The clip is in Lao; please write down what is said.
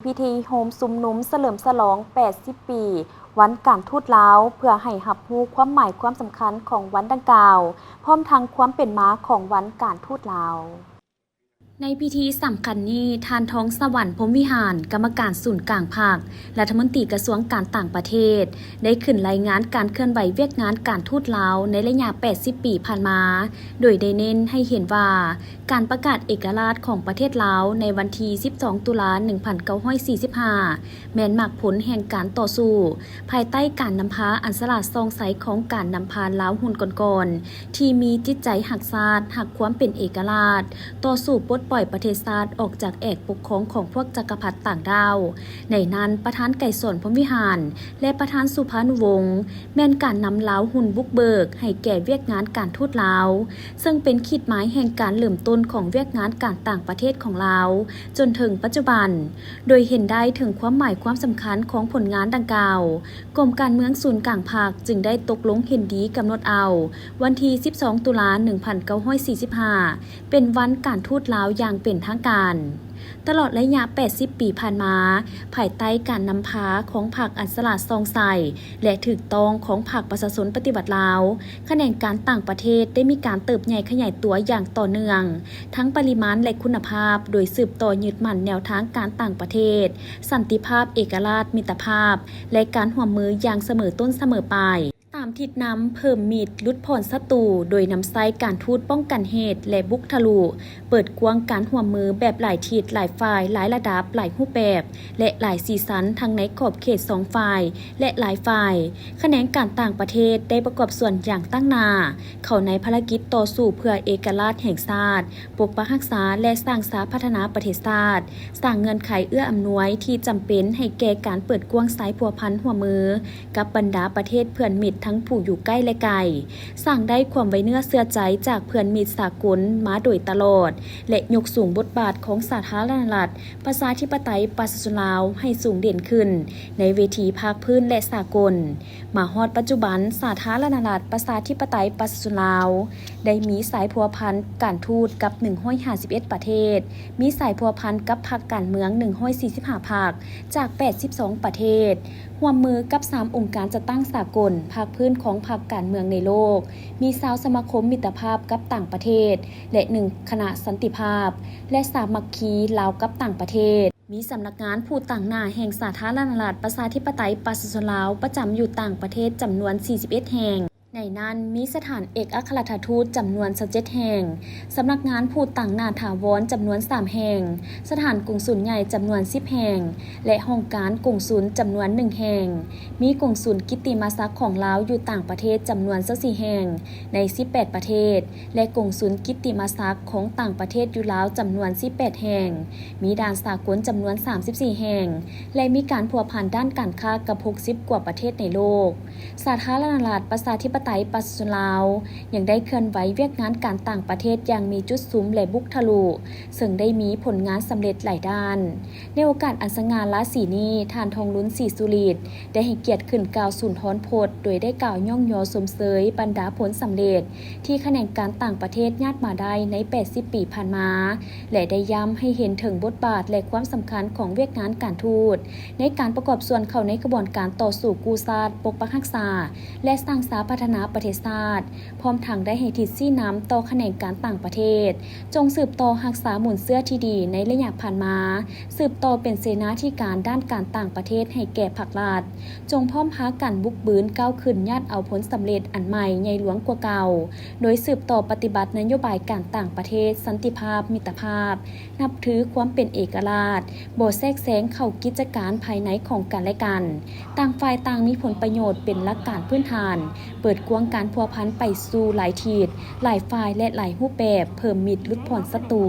ພິທີໂຮມຊຸມນຸມສະເຫຼີມສະຫຼອງແປດສິບປີ ວັນການທູດລາວ ເພື່ອໃຫ້ຮັບຮູ້ຄວາມໝາຍຄວາມສຳຄັນຂອງວັນດັ່ງກ່າວ, ພ້ອມທັງຄວາມເປັນມາຂອງວັນການທູດລາວ. ໃນພິທີສຳຄັນນີ້, ທ່ານ ທອງສະຫວັນ ພົມວິຫານ ກຳມະການສູນກາງພັກ, ລັດຖະມົນຕີກະຊວງການຕ່າງປະເທດ ໄດ້ຂຶ້ນລາຍງານການເຄື່ອນໄຫວວຽກງານການທູດລາວໃນໄລຍະແປດສິບປີຜ່ານມາ, ໂດຍໄດ້ເນັ້ນໃຫ້ເຫັນວ່າ ການປະກາດເອກະລາດຂອງປະເທດລາວໃນວັນທີສິບສອງ ຕຸລາ ໜຶ່ງພັນເກົ້າຮ້ອຍສີ່ສິບຫ້າ ແມ່ນໝາກຜົນແຫ່ງການຕໍ່ສູ້ ພາຍໃຕ້ການນຳພາອັນສະຫຼາດສ່ອງໃສຂອງການນຳພາລາວຮຸ່ນກ່ອນໆ ທີ່ມີຈິດໃຈຮັກຊາດ, ຮັກຄວາມເປັນເອກະລາດ, ຕໍ່ສູ້ປົດປ່ອຍປະເທດຊາດອອກຈາກແອກປົກຄອງຂອງພວກຈັກກະພັດຕ່າງດ້າວ. ໃນນັ້ນ, ປະທານໄກສອນ ພົມວິຫານ ແລະ ປະທານສຸພານຸວົງ ແມ່ນການນຳລາວຮຸ່ນບຸກເບີກໃຫ້ແກ່ວຽກງານການທູດລາວ, ເຊິ່ງເປັນຂີດໝາຍແຫ່ງການເລີ່ມຕົ້ນຂອງວຽກງານການຕ່າງປະເທດຂອງລາວ ຈົນເຖິງປັດຈຸບັນ, ໂດຍເຫັນໄດ້ເຖິງຄວາມໝາຍຄວາມສຳຄັນຂອງຜົນງານດັ່ງກ່າວ, ກົມການເມືອງສູນກາງພັກຈຶ່ງໄດ້ຕົກລົງເຫັນດີກຳນົດເອົາວັນທີສິບສອງ ຕຸລາ ໜຶ່ງພັນເກົ້າຮ້ອຍສີ່ສິບຫ້າ ເປັນວັນການທູດລາວຢ່າງເປັນທາງການ. ຕະຫຼອດໄລຍະແປດສິບປີຜ່ານມາ, ພາຍໃຕ້ການນຳພາຂອງພັກອັນສະຫຼາດສ່ອງໃສ ແລະ ຖືກຕ້ອງຂອງພັກປະຊາຊົນປະຕິວັດລາວ, ຂະແໜງການຕ່າງປະເທດໄດ້ມີການເຕີບໃຫຍ່ຂະຫຍາຍຕົວຢ່າງຕໍ່ເນື່ອງ, ທັງປະລິມານ ແລະ ຄຸນນະພາບ, ໂດຍສືບຕໍ່ຍຶດໝັ້ນແນວທາງການຕ່າງປະເທດ, ສັນຕິພາບ, ເອກະລາດ, ມິດຕະພາບ ແລະ ການຮ່ວມມືຢ່າງສະເໝີຕົ້ນສະເໝີປາຍ. ຕາມທິດນຳເພີ່ມມິດ, ຫຼຸດຜ່ອນສັດຕູ ໂດຍນຳໃຊ້ການທູດປ້ອງກັນເຫດ ແລະ ບຸກທະລຸ, ເປີດກວ້າງການຮ່ວມມືແບບຫຼາຍທິດ, ຫຼາຍຝ່າຍ, ຫຼາຍລະດັບ, ຫຼາຍຮູບແບບ ແລະ ຫຼາຍສີສັນ ທັງໃນຂອບເຂດສອງຝ່າຍ ແລະ ຫຼາຍຝ່າຍ. ຂະແໜງການຕ່າງປະເທດໄດ້ປະກອບສ່ວນຢ່າງຕັ້ງໜ້າເຂົ້າໃນພາລະກິດຕໍ່ສູ້ເພື່ອເອກະລາດແຫ່ງຊາດ, ປົກປັກຮັກສາ ແລະ ສ້າງສາພັດທະນາປະເທດຊາດ, ສ້າງເງື່ອນໄຂເອື້ອອຳນວຍທີ່ຈຳເປັນໃຫ້ແກ່ການເປີດກວ້າງສາຍພົວພັນຮ່ວມມື ກັບບັນດາປະເທດເພື່ອນມິດທັງຜູ້ຢູ່ໃກ້ ແລະ ໄກ, ສ້າງໄດ້ຄວາມໄວ້ເນື້ອເຊື່ອໃຈຈາກເພື່ອນມິດສາກົນມາໂດຍຕະຫຼອດ ແລະ ຍົກສູງບົດບາດຂອງສາທາລະນະລັດ ປະຊາທິປະໄຕ ປະຊາຊົນລາວ ໃຫ້ສູງເດັ່ນຂຶ້ນໃນເວທີພາກພື້ນ ແລະ ສາກົນ. ມາຮອດປັດຈຸບັນ, ສາທາລະນະລັດ ປະຊາທິປະໄຕ ປະຊາຊົນລາວ ໄດ້ມີສາຍພົວພັນການທູດກັບ ໜຶ່ງຮ້ອຍຫ້າສິບເອັດ ປະເທດ, ມີສາຍພົວພັນກັບພັກການເມືອງ ໜຶ່ງຮ້ອຍສີ່ສິບຫ້າ ພັກ ຈາກ ແປດສິບສອງ ປະເທດ, ຮ່ວມມືກັບ ສາມ ອົງການຈັດຕັ້ງສາກົນ, ພາກພື້ນຂອງພັກການເມືອງໃນໂລກ, ມີ ຊາວ ສະມາຄົມມິດຕະພາບກັບຕ່າງປະເທດ ແລະ ໜຶ່ງ ຄະນະສັນຕິພາບ ແລະ ສາມັກຄີລາວກັບຕ່າງປະເທດ, ມີສຳນັກງານຜູ້ຕາງໜ້າແຫ່ງສາທາລະນະລັດ ປະຊາທິປະໄຕ ປະຊາຊົນລາວ ປະຈຳຢູ່ຕ່າງປະເທດ ຈຳນວນ ສີ່ສິບເອັດ ແຫ່ງ. ໃນນັ້ນ ມີສະຖານເອກອັກຄະລັດຖະທູດ ຈຳນວນ ຊາວເຈັດ ແຫ່ງ, ສຳນັກງານຜູ້ຕາງໜ້າຖາວອນ ຈຳນວນ ສາມ ແຫ່ງ, ສະຖານກົງສຸນໃຫຍ່ ຈຳນວນ ສິບ ແຫ່ງ ແລະ ຫ້ອງການກົງສຸນ ຈຳນວນ ໜຶ່ງ ແຫ່ງ. ມີກົງສຸນກິດຕິມະສັກຂອງລາວຢູ່ຕ່າງປະເທດ ຈຳນວນ ຊາວສີ່ ແຫ່ງ ໃນ ສິບແປດ ປະເທດ ແລະ ກົງສຸນກິດຕິມະສັກຂອງຕ່າງປະເທດຢູ່ລາວ ຈຳນວນ ສິບແປດ ແຫ່ງ, ມີດ່ານສາກົນ ຈຳນວນ ສາມສິບສີ່ ແຫ່ງ ແລະ ມີການພົວພັນດ້ານການຄ້າກັບ ຫົກສິບ ກວ່າປະເທດໃນໂລກ. ສາທາລະນະລັດ ປະຊາທິປະໄຕ ປະຊາຊົນລາວ ຍັງໄດ້ເຄື່ອນໄຫວວຽກງານການຕ່າງປະເທດຢ່າງມີຈຸດສຸມ ແລະ ບຸກທະລຸ, ເຊິ່ງໄດ້ມີຜົນງານສຳເລັດຫຼາຍດ້ານ. ໃນໂອກາດອັນສະຫງ່າລາສີນີ້, ທ່ານ ທອງລຸນ ສີສຸລິດ ໄດ້ໃຫ້ກຽດຂຶ້ນກ່າວສູນທອນພົດ, ໂດຍໄດ້ກ່າວຍ້ອງຍໍຊົມເຊີຍບັນດາຜົນສຳເລັດ ທີ່ຂະແໜງການຕ່າງປະເທດຍາດມາໄດ້ໃນ ແປດສິບ ປີຜ່ານມາ ແລະ ໄດ້ຢ້ຳໃຫ້ເຫັນເຖິງບົດບາດ ແລະ ຄວາມສຳຄັນຂອງວຽກງານການທູດ ໃນການປະກອບສ່ວນເຂົ້າໃນຂະບວນການຕໍ່ສູ້ກູ້ຊາດ, ປົກປັກຮັກສາ ແລະ ສ້າງສາພັດທະນາປະເທດຊາດ, ພ້ອມທັງໄດ້ໃຫ້ທິດຊີ້ນຳຕໍ່ຂະແໜງການຕ່າງປະເທດ, ຈົ່ງສືບຕໍ່ຮັກສາມູນເຊື້ອທີ່ດີໃນໄລຍະຜ່ານມາ, ສືບຕໍ່ເປັນເສນາທິການດ້ານການຕ່າງປະເທດໃຫ້ແກ່ພັກລັດ, ຈົ່ງພ້ອມພາກັນບຸກບືນກ້າວຂຶ້ນຍາດເອົາຜົນສຳເລັດອັນໃໝ່ໃຫຍ່ຫຼວງກວ່າເກົ່າ, ໂດຍສືບຕໍ່ປະຕິບັດນະໂຍບາຍການຕ່າງປະເທດ, ສັນຕິພາບ, ມິດຕະພາບ, ນັບຖືຄວາມເປັນເອກະລາດ, ບໍ່ແຊກແຊງເຂົ້າກິດຈະການພາຍໃນຂອງກັນແລະກັນ, ຕ່າງຝ່າຍຕ່າງມີຜົນປະໂຫຍດເປັນຫຼັກການພື້ນຖານ, ເປີດກວ້າງການພົວພັນໄປສູ່ຫຼາຍທິດ, ຫຼາຍຝ່າຍ ແລະ ຫຼາຍຮູບແບບ, ເພີ່ມມິດ, ຫຼຸດຜ່ອນສັດຕູ.